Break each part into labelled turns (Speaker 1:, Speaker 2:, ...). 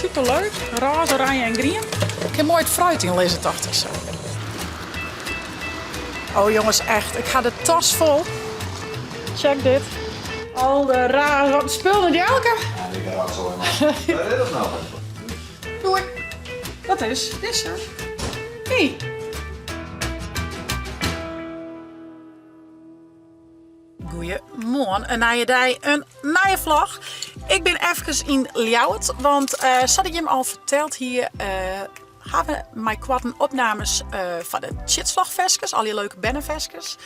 Speaker 1: Super leuk. Rôze, oranje en grien. Kin moai it fruit yn lizze, tocht ik sa. Oh jonges, echt. Ik ha de tas fol. Check dit. Al de raar, wat spul met Jelke.
Speaker 2: Ja, ik raad zo helemaal. Waar is dat nou?
Speaker 1: Doei. Dat is dizze. Hey. Goeiemoarn, in nije dei, in nije vlog. Ik bin efkes yn Ljouwert, want uh, sa't ik jim al ferteld hie, uh, ha we meikoarten opnames uh, foar de Tsjitsvlogferskes, al dy leuke berneferskes.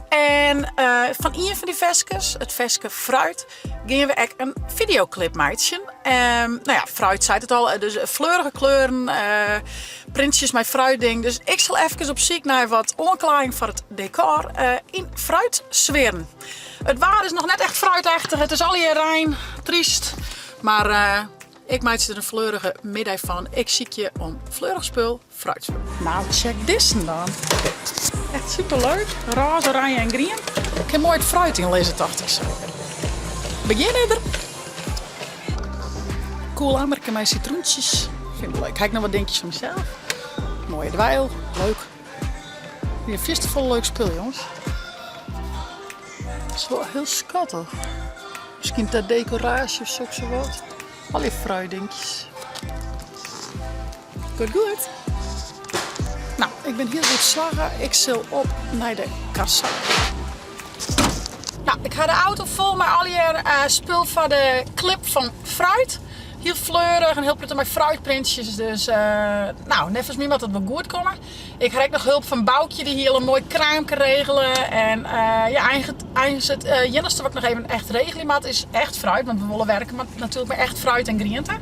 Speaker 1: En uh, fan ien fan dy ferskes, it ferske Fruit, gean we ek in fideoklip meitsjen. Um, no ja, fruit seit it al, dus fleurige kleuren, uh, printsjes mei fruitding. Dus ik sil efkes op syk nei wat oanklaaiing foar it dekor uh, yn fruitsfearen. It waar is noch net echt fruitechtich, it is allegear rein, tryst. Mar uh, ik meitsje der in fleurige middei fan. Ik sykje om fleurich spul, fruitspul. Nou, check dizze dan. Echt super leuk. Rôze, oranje en grien. Kin moai it fruit yn lizze, tocht ik sa. Begjin der. Cool ammerke mei citroentjes. Vind ik leuk. Ha ik noch wat dinkjes foar mysels. Moaie dweil. Leuk. Hier fierste folle leuk spul, jonges. Dat is wol hiel skattich. Miskien ter dekoraasje of soks of wat. Allegear fruitdinkjes. Goed, goed. Nou, ik bin hiel goed slagge. Ik sil op nei de kassa. Nou, ik ha de auto fol mei allegear uh, spul foar de klip fan fruit. Hiel fleurich en hiel protte mei fruitprintsjes. Dus uh, nou, neffens my moat dat wol goed komme. Ik ha ek noch hulp fan Boukje, dy hie al in moai kraamke regele. En uh, ja, eigentlik, eigentlik it uh, iennichste wat ik noch even echt regelje moat is echt fruit. Want we wolle werke mei natuerlik mei echt fruit en griente.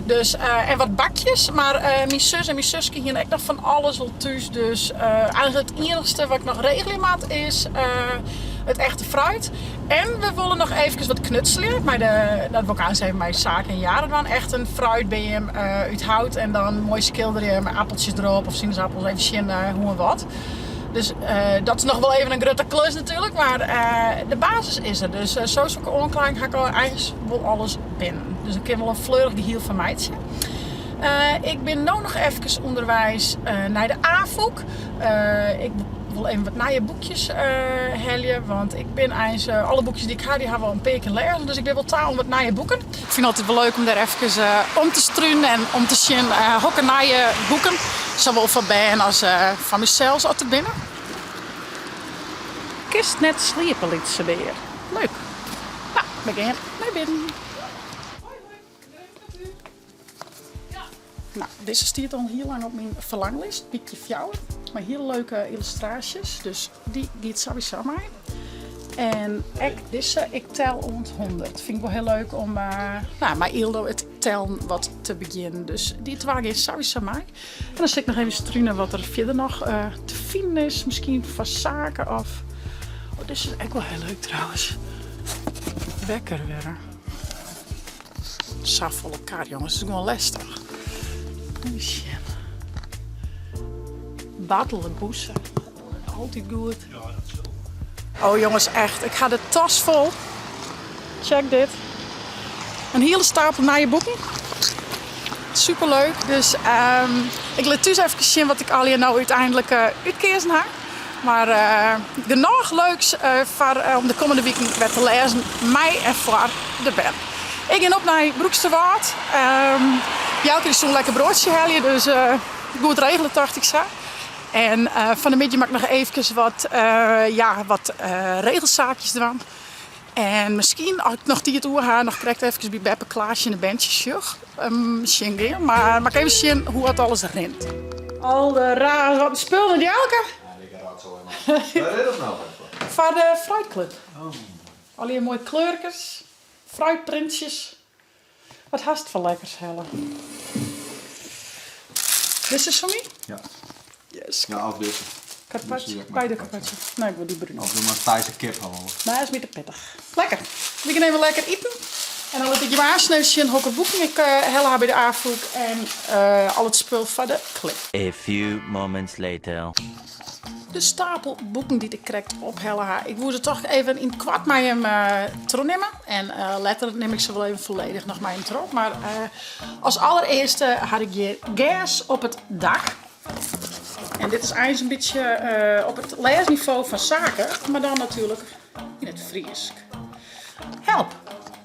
Speaker 1: Dus, uh, en wat bakjes. Mar uh, myn sus en myn suske hiene ek noch fan alles wol thús. Dus uh, eigentlik it iennichste wat ik noch regelje moat is uh, it echte fruit. En we wolle noch eefkes wat knutselje. Mei de, dat wol ik eins even mei Sake en Jaren dwaan. Echt in fruitbeam uh, út hout en dan moai skilderje mei appeltsjes derop of sinaasappels. Even sjen uh, hoe en wat. Dus uh, dat is noch wol even in grutte klus natuerlik, mar uh, de basis is der. Dus uh, sokke oanklaaiïng ha ik al eins wol alles binnen. Dus ik kin wol in fleurich gehiel fan meitsje. Uh, ik bin no noch efkes ûnderweis uh, nei de Afûk. Uh, ik wol even wat nije boekjes helje, want ik bin eins alle boekjes dy't ik ha, dy ha al in pear kear lêzen, dus ik bin wol ta oan wat nije boeken. Ik fyn it altyd wol leuk om dêr efkes om te strunen en om te sjen hokker nije boeken, sawol foar bern as foar mysels, oft der binne. Kinst net sliepe, lytse bear. Leuk. No, we gean nei binnen. No, dizze stiet al hiel lang op myn ferlanglist, Pykje Fjouwer, mei hiele leuke yllustraasjes, dus dy giet sawiesa mei. En ek dizze, Ik tel oant 100, fyn ik wol hiel leuk om uh, nou, mei Yldo it tellen wat te begjinnen. Dus dy twa gean sawiesa mei. En dan sil ik noch even strunen wat der fierder noch uh, te finen is, miskien foar Sake of... Oh, dizze is ek wol hiel leuk trouwens. Wekker wurde. Safolle kar, jonges. It is gewoan lestich. Even sjen. Bartele bûse. Altyd goed. Oh jonges, echt. Ik ha de tas fol. Check dit. In hiele stapel nije boeken. Superleuk. Dus um, ik lit thús even sjen wat ik allegear no úteinlik uh, útkeazen ha. Mar uh, genôch leuks uh, foar uh, om de kommende wiken wer te lêzen mei en foar de bern. Ik gean op nei Broeksterwâld. Um, Jouke dy soe in lekker broadsje helje, dus uh, goed regele tocht ik sa. En uh, fan 'e middei moat ik noch eefkes wat, uh, ja, wat uh, regelsaakjes dwaan. En miskien, as ik noch tiid oer ha, noch krekt efkes by beppe Klaasje en de berntsjes sjoch. Um, sjen gean, mar moat ik even sjen hoe dat alles rint. Al de raar, wat in spul met Jelke.
Speaker 2: Ja, ik raad zo helemaal. Waar is dat nou voor?
Speaker 1: Foar de fruitclub.
Speaker 2: Oh.
Speaker 1: Allegear moaie kleurkes, fruitprintsjes. Wat hast foar lekkers helle? Dizze is foar my?
Speaker 2: Ja.
Speaker 1: Yes.
Speaker 2: Ja, of dizze.
Speaker 1: Carpaccio? Beide carpaccio. Nee, ik wol dy brune.
Speaker 2: Of doe mar Thaise kip ha wol.
Speaker 1: Nee, is my te pittich. Lekker. We gean even lekker iten. En dan lit ik jim aanst even sjen hokker boeken ik helle ha by de Afûk en al it spul foar de clip.
Speaker 3: A few moments later.
Speaker 1: De stapel boeken dy't ik krekt ophelle ha. Ik woe se toch even yn it koart mei jim trochnimme. En letter nim ik se wol even folledich noch mei jim troch. Mar as allerearste ha ik hjir Gers op it dak. En dit is eins in bytsje op it lêsnivo fan Sake, mar dan natuerlik yn it Frysk. Help,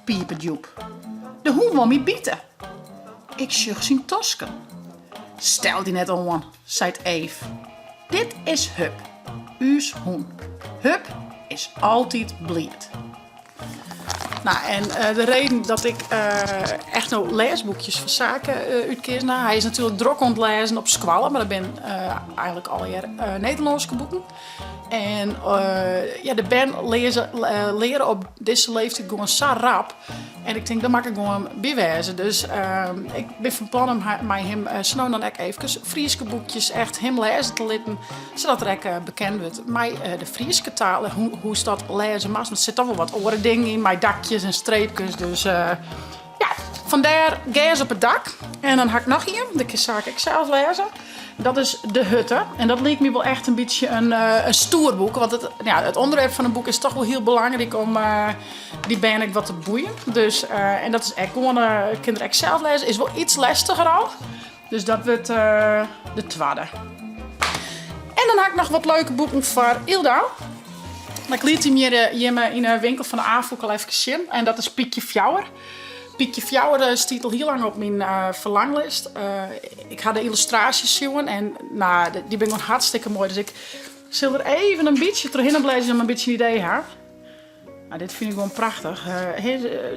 Speaker 1: pipet Joep. De hûn wol my bite. Ik sjoch syn tosken. Stel dy net oan, seit Eef. Dit is Hup, ús hûn. Hup is altyd bliid. Nou, en eh, de reden dat ik eh, echt no lêsboekjes foar Sake eh, útkeazen ha, hy is natuerlik drok oan it lêzen op skoalle, mar dat binne eigenlik allegear Nederlânske boeken. En ja, de bern leze, leare op dizze leeftiid gewoan sa rap. En ik tink, dêr moat ik gewoan by wêze. Dus ik bin fan plan om mei him sa no en dan ek eefkes Fryske boekjes echt him lêze te litten. Sadat er ek bekend wurdt mei de Fryske taal en hoe'tst dat lêze moatst. Want der sit toch wol wat oare dingen yn, mei dakjes en streepkes. Dus ja, fandêr Gers op it dak. En dan ha ik noch ien, dat kin Sake ek sels lêze. Dat is De Hutte. En dat liket my wol echt in bytsje in stoer boek. Want it, ja, it ûnderwerp fan in boek is toch wol hiel belangryk om dy bern ek wat te boeien. Dus, en dat is ek gewoan, kin er ek sels lêze. Is wol iets lestiger al. Dus dat wurdt de twadde. En dan ha ik noch wat leuke boeken foar Yldau. Ik liet him hjir jimme yn 'e winkel fan de Afûk al efkes sjen. En dat is Pykje Fjouwer. Pykje Fjouwer stiet al hiel lang op myn ferlanglist. Ik ha de yllustraasjes sjoen en nou, dy binne gewoan hartstikke moai. Dus ik sil der even in bytsje trochhinne blêdzje om in bytsje in idee ha. Nou, dit fyn ik gewoan prachtich.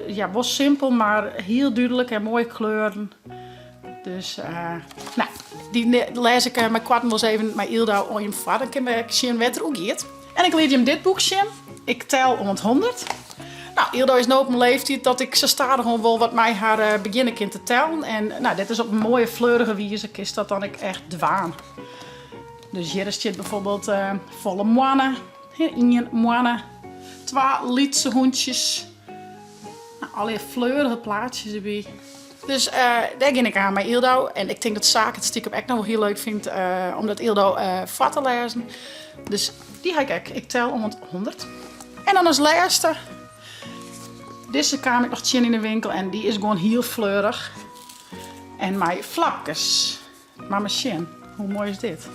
Speaker 1: Ja, wol simpel, mar hiel dúdlik en moaie kleuren. Dus, nou, dy lês ik mei koarten wolris even mei Yldau oan jim foar. Dan kinne we ek sjen wêr't er oer giet. En ik liet jim dit boek sjen. Ik tel oant 100. Nou, Yldau is no op in leeftiid dat ik sa stadichoan wol wat mei har begjinne kin te tellen. En nou, dit is op in moaie fleurige wize kinst dat dan ek echt dwaan. Dus hjir stiet bijvoorbeeld folle moanne. Ien moanne, twa lytse hûntsjes. Nou, allegear fleurige plaatsjes derby. Dus dêr gean ik oan mei Yldau. En ik tink dat Sake it stiekem ek noch wol hiel leuk fynt om dat Yldau foar te lêzen. Dus dy ha ik ek. Ik tel oant 100. En dan as lêste. Dizze kaam ik noch tsjin yn de winkel en dy is gewoan hiel fleurich. En mei flapkes. Mar mar sjen, hoe moai is dit?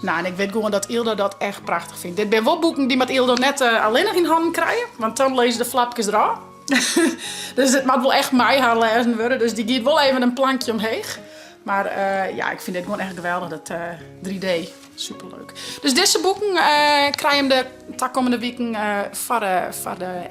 Speaker 1: Nou, en ik wit gewoan dat Yldau dat echt prachtich fynt. Dit binne wol boeken dy moat Yldau net allinnich yn hannen krije, want dan lizze de flapkes derôf. Dus it moat wol echt mei har lêzen wurde, dus dy giet wol even in plankje omheech. Mar ja, ik fyn dit gewoan echt geweldich, dat 3D. Superleuk. Dus dizze boeken krije jim de takommende wiken foar de,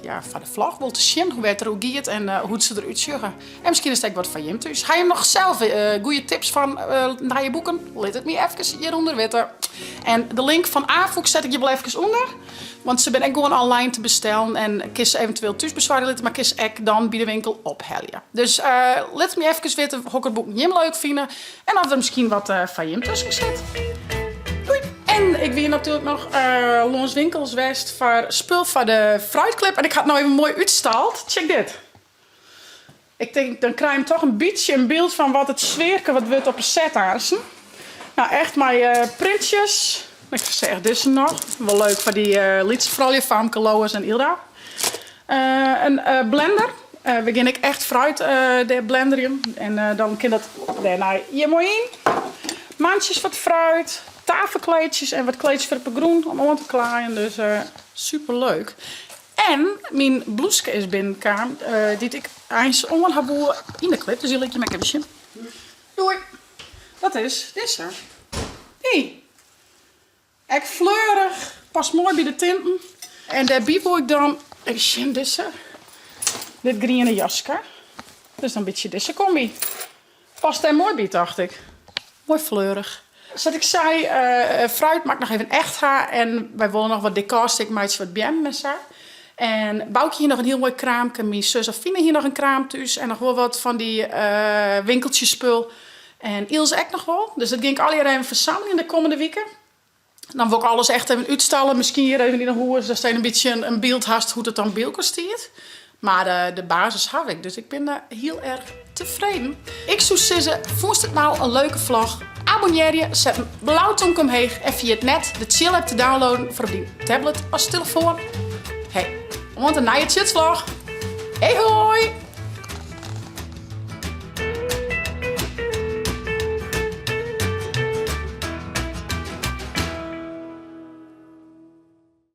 Speaker 1: ja, foar de vlog wol te sjen hoe wêr't it oer giet en hoe't se derút sjogge. En miskien is it ek wat foar jim thús. Ha jim noch sels goede tips fan nije boeken? Lit it my efkes hjirûnder witte. En de link fan Afûk set ik hjir wol efkes ûnder. Want se binne ek gewoan online te bestellen en kinst se eventueel thús besoargje litte, mar kinst se ek dan by de winkel ophelje. Dus lit my efkes witte hokker boeken jim leuk fine en of der miskien wat foar jim tusken sit. Doei! En ik wie natuerlik noch lâns winkels west foar spul foar de fruitclip en ik ha it no even moai útstald. Check dit. Ik tink, dan krij jim toch in bytsje in byld fan wat it sfearke wat wurdt op 'e set aansten. Nou, echt mei printsjes. Ik seach dizze noch. Wol leuk foar dy lytse froulju, Famke, Lois en Ylda. In blender. We gean ek echt fruit dêr blenderjen. En dan kin dat dêrnei hjir moai yn. Mantsjes foar it fruit, tafelkleedsjes en wat kleedsjes foar op 'e grûn om oan te klaaien. Dus superleuk. En myn bloeske is binnenkaam, dy't ik eins oan ha woe yn de clip. Dus dy lit ik jim ek even sjen. Doei! Dat is dizze. Dy. Ek fleurich, past moai by de tinten. En dêrby woe ik dan, even sjen, dizze. Dit griene jaske. Dus dan bytsje dizze kombi. Past dêr moai by, tocht ik. Moai fleurich. Sa't ik sei, fruit moat ik noch even echt ha. En wy wolle noch wat dekôrstik meitsje, wat beammen en sa. En Boukje hie noch in hiel moai kraamke. Myn sus Afine hie noch in kraam thús. En noch wol wat fan dy winkeltsjespul. En Ilse ek noch wol. Dus dat gean ik allegear even fersammeljen de kommende wike. Dan wol ik alles echt even útstalle. Miskien hjir even yn 'e hûs, datst even in bytsje in byld hast hoe't it dan by elkoar stiet. Mar de basis haw ik, dus ik bin hiel erch tefreden. Ik soe sizze, fûnst it no in leuke vlog? Abonnearje, set in blau tomke omheech en ferjit net de Tsjil-app te downloaden foar op dyn tablet as telefoan. Hey, oant in nije Tsjutsvlog! Hey hoi!